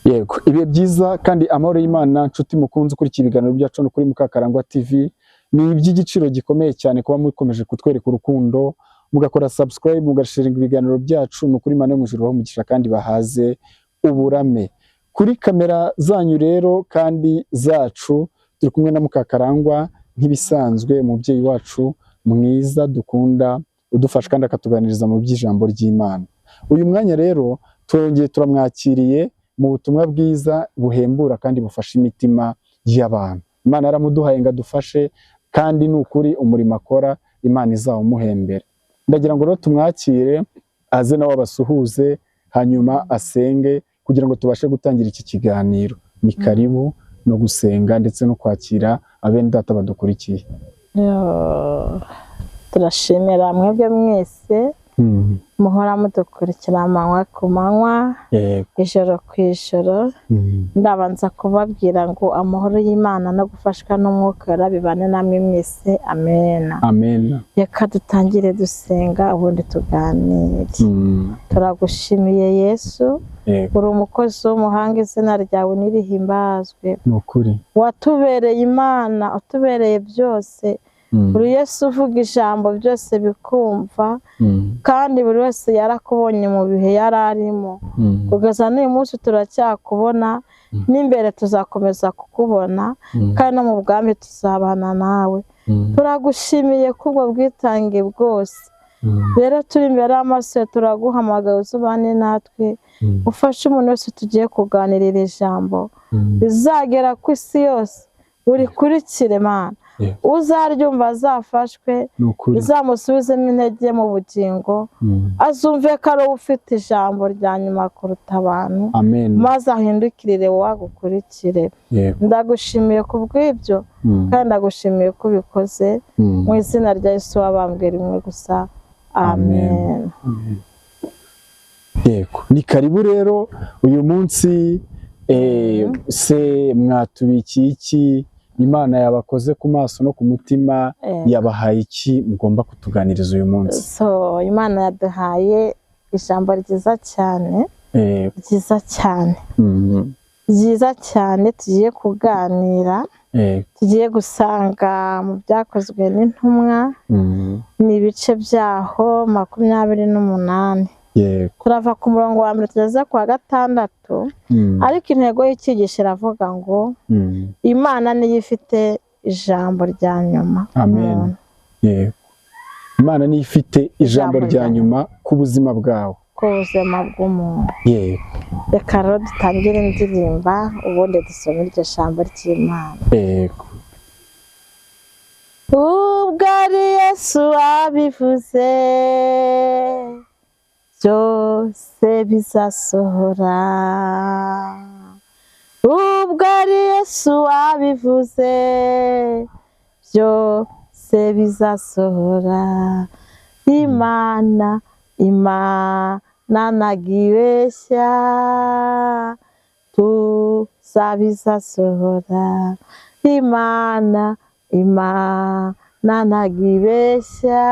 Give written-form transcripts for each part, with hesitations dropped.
Yego, ibihe byiza kandi amahoro y'Imana, nshuti mukunze ukurikira ibiganiro byacu no kuri Mukakarangwa TV. Ni iby'igiciro gikomeye cyane kuba mukomeje kutwereka urukundo, mugakora subscribe, mugasharinga ibiganiro byacu. Ni ukuri Imana yo mu ijuru ibahe umugisha kandi bahaze uburame. Kuri kamera zanyu rero kandi zacu turi kumwe na Mukakarangwa nk'ibisanzwe, umubyeyi wacu mwiza dukunda, udufasha kandi akatuganiriza mu by'ijambo ry'Imana. Uyu mwanya rero turongeye turamwakiriye mu butumwa bwiza buhembura kandi bufasha imitima y'abantu. Imana yaramuduhaye ngo adufashe, kandi ni ukuri umurimo akora Imana izawumuhembera. Ndagira ngo rero tumwakire, aze nawe abasuhuze, hanyuma asenge kugira ngo tubashe gutangira iki kiganiro. Ni karibu no gusenga ndetse no kwakira abene data badukurikiye. Yo, turashimira mwebwe mwese muhora mudukurikira amanywa ku manywa, ijoro ku ijoro. Ndabanza kubabwira ngo amahoro y'Imana no gufashwa n'Umwuka Wera bibane namwe mwese, amena. Amen. Reka dutangire dusenga, ubundi tuganire. Turagushimiye Yesu, uri umukozi w'umuhanga, izina ryawe nirihimbazwe. Ni ukuri. Watubereye Imana, utubereye byose. Buri Yesu uvuga ijambo byose bikumva, kandi buri wese yarakubonye mu bihe yari arimo. Kugeza n'uyu munsi turacyakubona, n'imbere tuzakomeza kukubona, kandi no mu bwami tuzabana nawe. Turagushimiye kubwo bwitange bwose. Rero turi imbere y'amaso, turaguhamagaye uzubane natwe, ufashe umuntu wese tugiye kuganirira ijambo, bizagera ku isi yose, urikurikire Mana. Uzaryumva azafashwe, Ni ukuri. bizamusubizemo intege mu bugingo, azumve ko ari wowe ufite ijambo rya nyuma kuruta abantu, Amen. maze ahindukirire wowe agukurikire. Ndagushimiye ku bw'ibyo, kandi ndagushimiye ko ubikoze, mu izina rya Yesu wabambwe rimwe gusa, amen. Amen. Yego, ni karibu rero uyu munsi. Se mwatubikiye iki? Imana yabakoze ku maso no ku mutima, yabahaye iki mugomba kutuganiriza uyu munsi? So Imana yaduhaye ijambo ryiza cyane, ryiza cyane, ryiza cyane tugiye kuganira, tugiye gusanga mu Byakozwe n'Intumwa, ni ibice byaho 28. Turava ku murongo wa 1 tugeze ku wa 6, ariko intego y'icyigisho iravuga ngo Imana niyo ifite ijambo rya nyuma. Amen. Yego, Imana niyo ifite ijambo Ijambo rya rya nyuma ku buzima bwawe, ku buzima bw'umuntu. Reka rero dutangire indirimba, ubundi dusome iryo jambo ry'Imana. Ubwo ari Yesu wabivuze, byose bizasohora. Ubwo ari Yesu wabivuze, byose bizasohora. Imana, Imana ntagibeshya, tuzabizasohora. Imana, Imana ntagibeshya,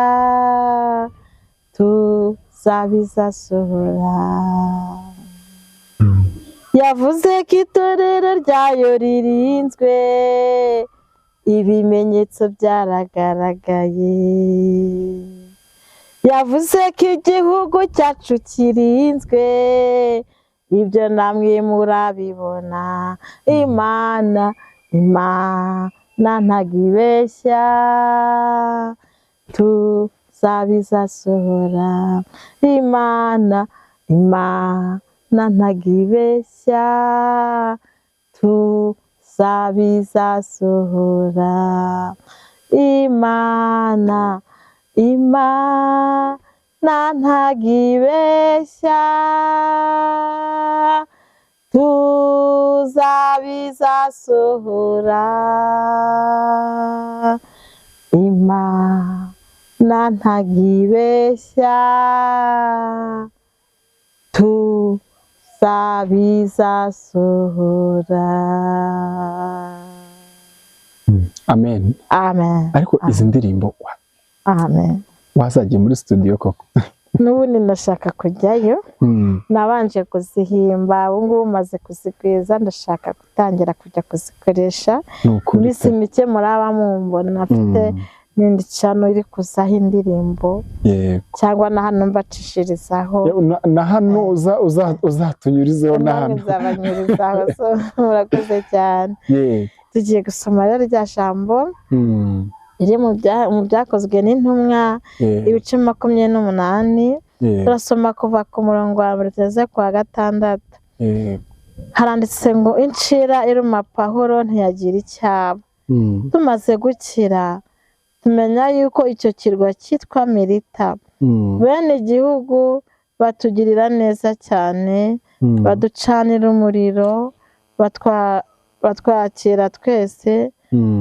tuzabizasohora. Yavuze ko itorero ryayo ririnzwe, ibimenyetso byaragaragaye. Yavuze ko igihugu cyacu kirinzwe, ibyo namwe murabibona. Imana, Imana ntagibeshya, tuzabizasohora. Imana, Imana ntagibeshya, tuzabizasohora. Imana, Imana ntagibeshya, tuzabizasohora. Imana ntagibeshya, tuzabizasohora. Amen. Amen. Ariko izi ndirimbo Amen. wazagiye muri studio koko. N'ubundi ndashaka kujyayo. Nabanje kuzihimba, ubu ngubu maze kuzigwiza, ndashaka gutangira kujya kuzikoresha. Iminsi mike muraba mumbona mfite n'indi cano iri kuzaho indirimbo, cyangwa na hano mbacishirizaho. Na hano uzatunyurizeho na hano. Nzabanyurizaho, murakoze cyane. Tugiye gusoma rero rya jambo riri mu byakozwe n'intumwa, ibice 28. Turasoma kuva ku murongo wa 1 tugeze ku wa 6. Haranditse ngo incira iruma Pawulo ntiyagira icyaba. Tumaze gukira tumenya yuko icyo kirwa cyitwa Melita. Bene igihugu batugirira neza cyane, baducanira umuriro, batwakira twese,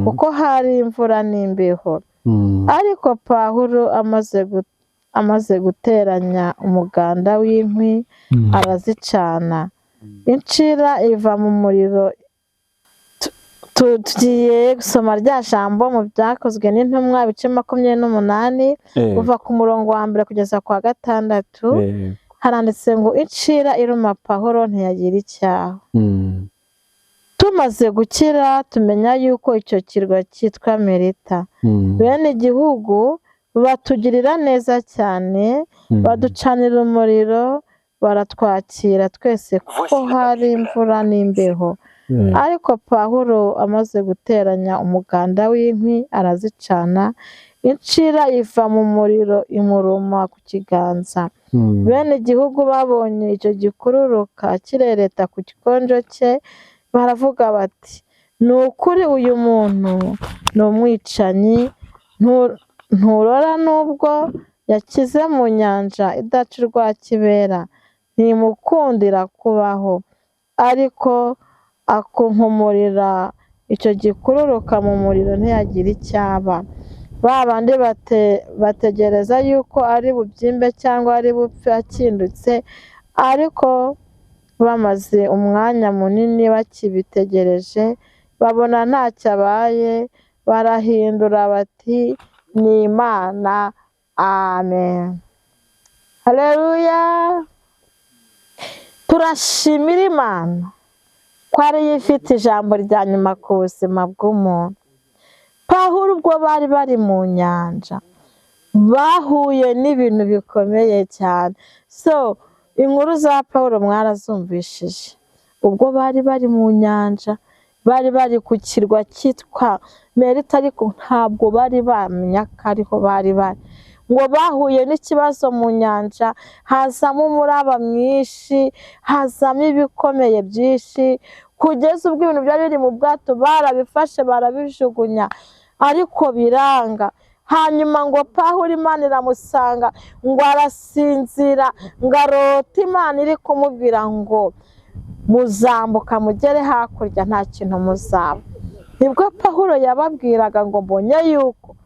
kuko hari imvura n'imbeho. Ariko Pawulo amaze guteranya umuganda w'inkwi arazicana, incira iva mu muriro. Tugiye gusoma rya jambo mu byakozwe n'intumwa ibice 28, kuva ku murongo wa 1 kugeza ku wa 6. Haranditse ngo incira iruma Pawulo ntiyagira icyaha. Tumaze gukira tumenya yuko icyo kirwa cyitwa Melita. Bene igihugu batugirira neza cyane, baducanira umuriro, baratwakira twese, kuko hari imvura n'imbeho. Ariko Pawulo amaze guteranya umuganda w'inkwi arazicana, incira iva mu muriro imuruma ku kiganza. Bene igihugu babonye icyo gikururuka kirereta ku gikonjo cye, baravuga bati ni ukuri uyu muntu ni umwicanyi, nturora n'ubwo yakize mu nyanja idaca urwa kibera, ntimukundira kubaho. Ariko akunkumurira icyo gikururuka mu muriro ntiyagira icyaba. Ba bandi bategereza yuko ari bubyimbe cyangwa ari bupfe akindutse, ariko bamaze umwanya munini bakibitegereje, babona ntacyo abaye, barahindura bati ni Imana. Amen. Haleluya. Turashimira Imana ko ariyo ifite ijambo rya nyuma ku buzima bw'umuntu. Pawulo ubwo bari bari mu nyanja bahuye n'ibintu bikomeye cyane. So inkuru za Pawulo mwarazumvishije. Ubwo bari bari mu nyanja, bari bari ku kirwa cyitwa Melita, ariko ntabwo bari bamenya ko ariho bari bari. Ngo bahuye n'ikibazo mu nyanja, hazamo umuraba mwinshi, hazamo ibikomeye byinshi, kugeza ubwo ibintu byari biri mu bwato barabifashe barabijugunya, ariko biranga. Hanyuma ngo Pawulo Imana iramusanga, ngo arasinzira, ngo arota Imana iri kumubwira ngo muzambuka mugere hakurya nta kintu muzaba. Nibwo Pawulo yababwiraga ngo mbonye yuko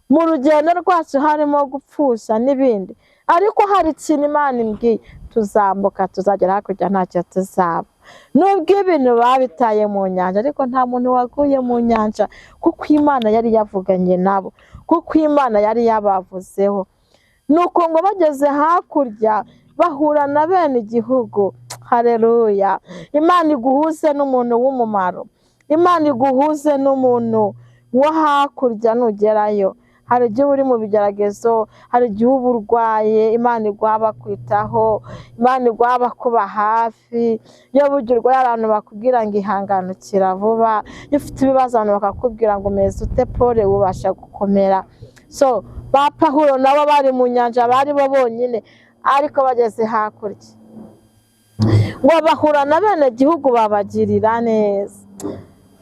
mu rugendo rwacu harimo gupfusha n'ibindi, ariko hari ikintu Imana imbwiye, tuzambuka tuzagera hakurya ntacyo tuzaba. Nubwo ibintu babitaye mu nyanja, ariko nta muntu waguye mu nyanja, kuko Imana yari yavuganye nabo, kuko Imana yari yabavuzeho. Nuko ngo bageze hakurya bahura na bene igihugu. Haleluya. Imana iguhuze n'umuntu w'umumaro, Imana iguhuze n'umuntu wo hakurya nugerayo. Hari igihe uri mu bigeragezo, hari igihe uba urwaye, Imana iguha bakwitaho, Imana iguha bakuba hafi. Iyo burya urwaye abantu bakubwira ngo ihanganukira vuba, iyo ufite ibibazo abantu bakakubwira ngo umeze ute pole, ubasha gukomera. So ba Pawulo nabo bari mu nyanja, bari bo bonyine, ariko bageze hakurya ngo bahura na bene gihugu babagirira neza.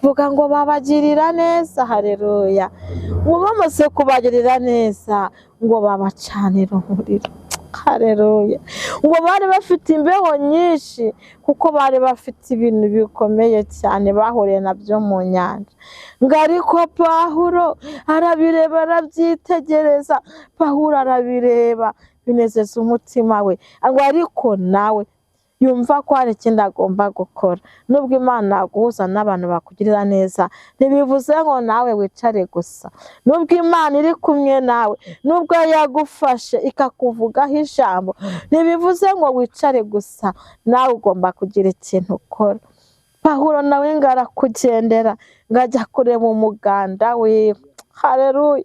Vuga ngo babagirira neza. Haleluya. Ngo bamaze kubagirira neza, ngo babacanira umuriro. Haleluya. Ngo bari bafite imbeho nyinshi, kuko bari bafite ibintu bikomeye cyane bahuriye nabyo mu nyanja. Ngo ariko Pawulo arabireba, arabyitegereza. Pawulo arabireba binezeza umutima we. Ngo ariko nawe Yumva ko hari ikindi agomba gukora. Nubwo Imana yaguhuza n'abantu bakugirira neza, ntibivuze ngo nawe wicare gusa. Nubwo Imana iri kumwe nawe, nubwo yagufashe ikakuvugaho ijambo, ntibivuze ngo wicare gusa, nawe ugomba kugira ikintu ukora. Pawulo nawe ngo arakugendera, ngo ajya kureba umuganda wiwe. Haleluya.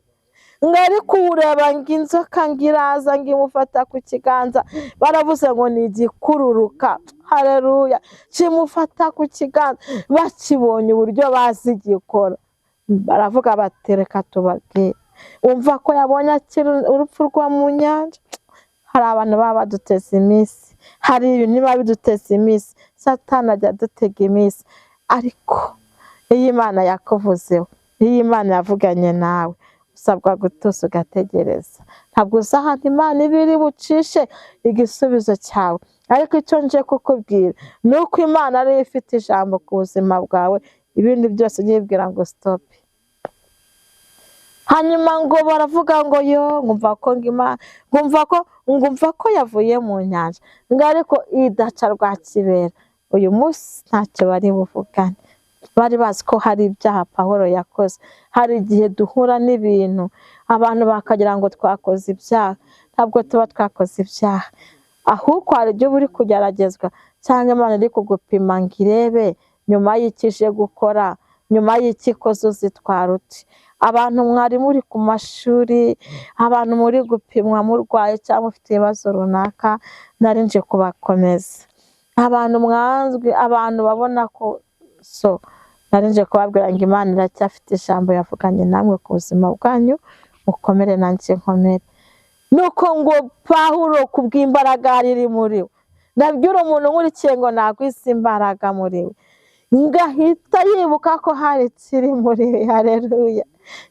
Ngo ari kuwureba ngo inzoka ngo iraza ngo imufata ku kiganza, baravuze ngo ni igikururuka. Haleluya. Kimufata ku kiganza, bakibonye uburyo bazi gikora, baravuga bati reka tubabwire. Umva ko yabonye akiri urupfu rwo mu nyanja. Hari abantu baba baduteze iminsi, hari ibintu biba biduteze iminsi, Satani ajya adutega iminsi, ariko iyo Imana yakuvuzeho, iyo Imana yavuganye nawe, usabwa gutuza ugategereza. Ntabwo uzi ahantu Imana iba iri bucishe igisubizo cyawe, ariko icyo nje kukubwira ni uko Imana ariyo ifite ijambo ku buzima bwawe, ibindi byose ujye ngo stop. Hanyuma ngo baravuga ngo yo ngumva ko ngumva ko yavuye mu nyanja, ngo ariko idaca rwa kibera. Uyu munsi ntacyo bari buvugane, bari bazi ko hari ibyaha Pawulo yakoze. Hari igihe duhura n'ibintu abantu bakagira ngo twakoze ibyaha, ntabwo tuba twakoze ibyaha, ahubwo hari ibyo uri kugeragezwa cyangwa Imana iri kugupima ngo irebe nyuma y'iki ije gukora, nyuma y'iki ikoze uzitwara uti. Abantu mwari muri ku mashuri, abantu muri gupimwa murwaye cyangwa mufite ibibazo runaka, nari nje kubakomeza. Abantu mwanzwe, abantu babona ko so, nari nje kubabwira ngo Imana iracyafite ijambo yavuganye namwe ku buzima bwanyu, mukomere nanjye nkomere. Nuko ngo Pawulo kubw'imbaraga riri muri we, ndabwira umuntu nkurikiye ngo nagwize imbaraga muri we, ngahita yibuka ko hari kiri muri we. Haleluya.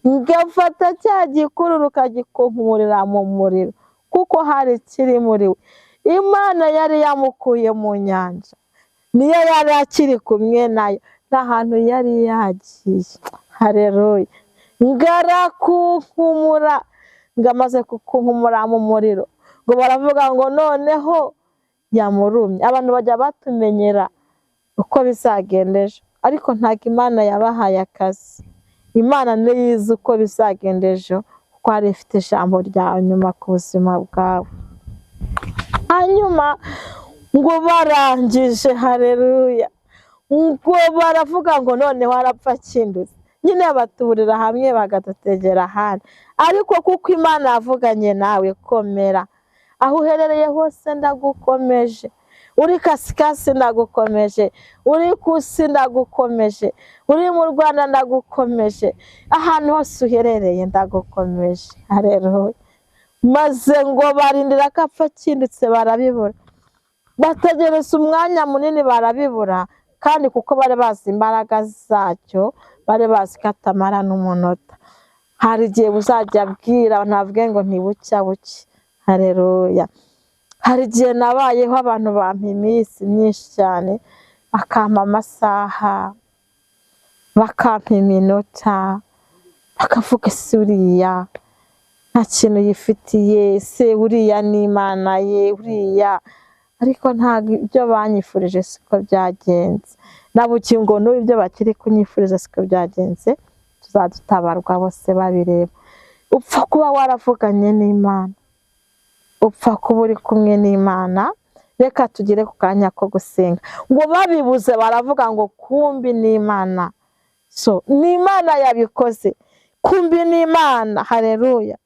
Ngafata cya gikururuka gikunkumurira mu muriro, kuko hari kiri muri we. Imana yari yamukuye mu nyanja, niyo yari akiri kumwe nayo, nta hantu yari yagiye. Haleluya. Ngarakunkumura, ngamaze kukunkumura mu muriro, ngo baravuga ngo noneho yamurumye. Abantu bajya batumenyera uko bizagenda ejo, ariko ntabwo Imana yabahaye akazi. Imana niyo izi uko bizagenda ejo, kuko hari ifite ijambo rya nyuma ku buzima bwawe. Hanyuma ngo barangije, haleluya, ngo baravuga ngo noneho arapfa akindutse. Nyine batuburira hamwe bagadutegera ahandi, ariko kuko Imana yavuganye nawe, komera. Aho uherereye hose ndagukomeje, uri kasikasi ndagukomeje, uri kusi ndagukomeje, uri mu Rwanda ndagukomeje, ahantu hose uherereye ndagukomeje. Haleluya. Maze ngo barindira ko apfa akindutse, barabibura. Bategereza umwanya munini barabibura, kandi kuko bari bazi imbaraga zacyo, bari bazi ko atamara n'umunota. Hari igihe buzajya bwira ntavuge ngo ntibucya buke. Haleluya. Hari igihe nabayeho abantu bampa iminsi myinshi cyane, bakampa amasaha, bakampa iminota, bakavuga ese uriya nta kintu yifitiye, se uriya ni Imana ye, uriya. Ariko ntabwo ibyo banyifurije siko byagenze, na bugingo n'ubu ibyo bakiri kunyifuriza siko byagenze, tuzadutabarwa bose babireba. Upfa kuba waravuganye n'Imana, upfa kuba uri kumwe n'Imana. Reka tugere ku kanya ko gusenga. Ngo babibuze baravuga ngo kumbi ni Imana, so ni Imana yabikoze, kumbi ni Imana. Haleluya.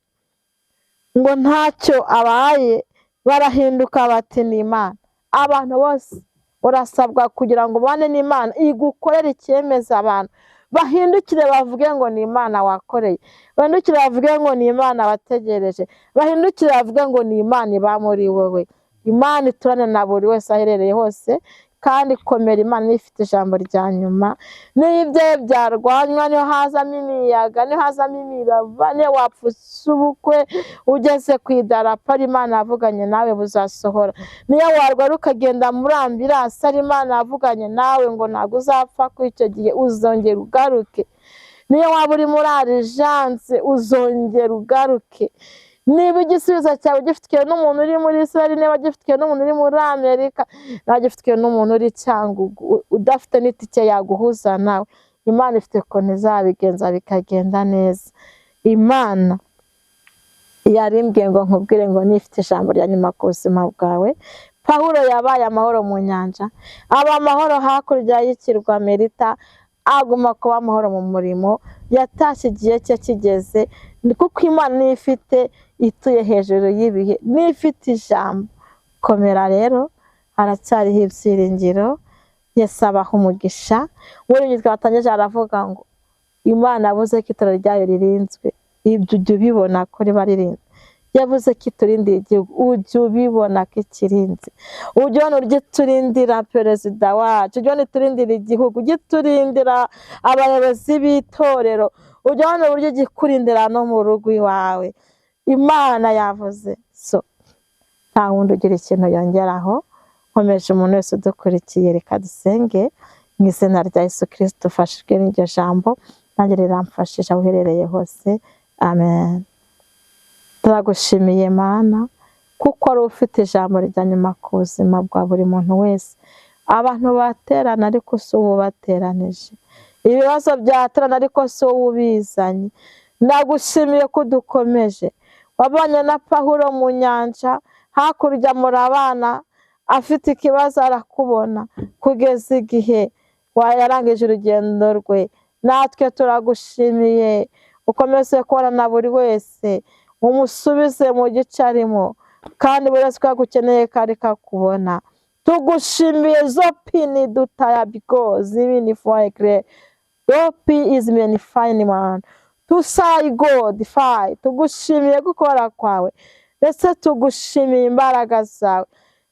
Ngo ntacyo abaye, barahinduka bati ni Imana. Abantu bose urasabwa kugira ngo ubane n'Imana, igukorere icyemeza abantu bahindukire bavuge ngo ni Imana wakoreye, bahindukire bavuge ngo ni Imana wategereje, bahindukire bavuge ngo ni Imana iba muri wowe. Imana iturane na buri wese aherereye hose, kandi komera. Imana ifite ijambo rya nyuma. Niyo ibyawe byarwanywa, niyo hazamo imiyaga, niyo hazamo imiraba, niyo wapfutse ubukwe ugeze ku idarapo, ari Imana yavuganye nawe buzasohora. Niyo warwara ukagenda muri ambirasi, ari Imana yavuganye nawe ngo ntabwo uzapfa kuri icyo gihe, uzongera ugaruke. Niyo waba uri muri arijanse, uzongera ugaruke. Niba igisubizo cyawe gifitiwe n'umuntu uri muri Israel, niba gifitiwe n'umuntu uri muri Amerika, niba gifitiwe n'umuntu uri Cyangugu udafite n'itike yaguhuza nawe, Imana ifite ukuntu izabigenza bikagenda neza. Imana yarimbwiye ngo nkubwire ngo nifite ijambo rya nyuma ku buzima bwawe. Pawulo yabaye amahoro mu nyanja, aba amahoro hakurya y'ikirwa Melita, aguma kuba amahoro mu murimo, yatashye igihe cye kigeze, kuko Imana niyo ifite ituye hejuru y'ibihe, niyo ifite ijambo. Komera rero, haracyariho ibyiringiro. Yesu abaha umugisha. Muri ibyo twatangije aravuga ngo Imana yavuze ko itara ryayo ririnzwe, ibyo ujya ubibona ko riba ririnzwe. Yavuze ko iturindiye igihugu, ujya ubibona ko ikirinze. Ujya ubona uburyo iturindira perezida wacu, ujya ubona iturindira igihugu, ujya iturindira abayobozi b'itorero, ujya ubona uburyo ikurindira no mu rugo iwawe. Imana yavuze so, nta wundi ugira ikintu yongeraho. Nkomeje umuntu wese udukurikiye, reka dusenge mu izina rya Yesu Kristo. Ufashijwe n'iryo jambo, nanjye riramfashije aho uherereye hose. Amen. Turagushimiye Mana, kuko wari ufite ijambo rya nyuma ku buzima bwa buri muntu wese. Abantu baterana ariko si ubu bateranije, ibibazo byaterana ariko si wowe ubizanye. Ndagushimiye ko udukomeje. Wabanye na Pawulo mu nyanja, hakurya murabana, afite ikibazo arakubona, kugeza igihe yarangije urugendo rwe. Natwe turagushimiye, ukomeze kubana na buri wese, umusubize mu gice arimo, kandi buri wese uko agukeneye kandi kakubona. Tugushimiye zopini dutaya because ibini foekre dopi is many fine man tusai God fi. Tugushimiye gukora kwawe, ndetse tugushimiye imbaraga zawe.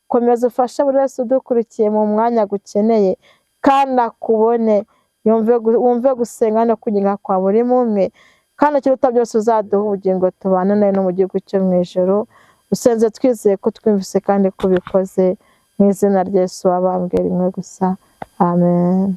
Komeza ufashe buri wese udukurikiye mu mwanya gukeneye, kandi akubone, wumve gusenga no kwinginga kwa buri mumwe, kandi ikiruta byose uzaduha ubugingo tubane nawe no mu gihugu cyo mu ijuru. Usenze twizeye ko twumvise kandi kubikoze, mu izina rya Yesu wabambwe rimwe gusa. Amen.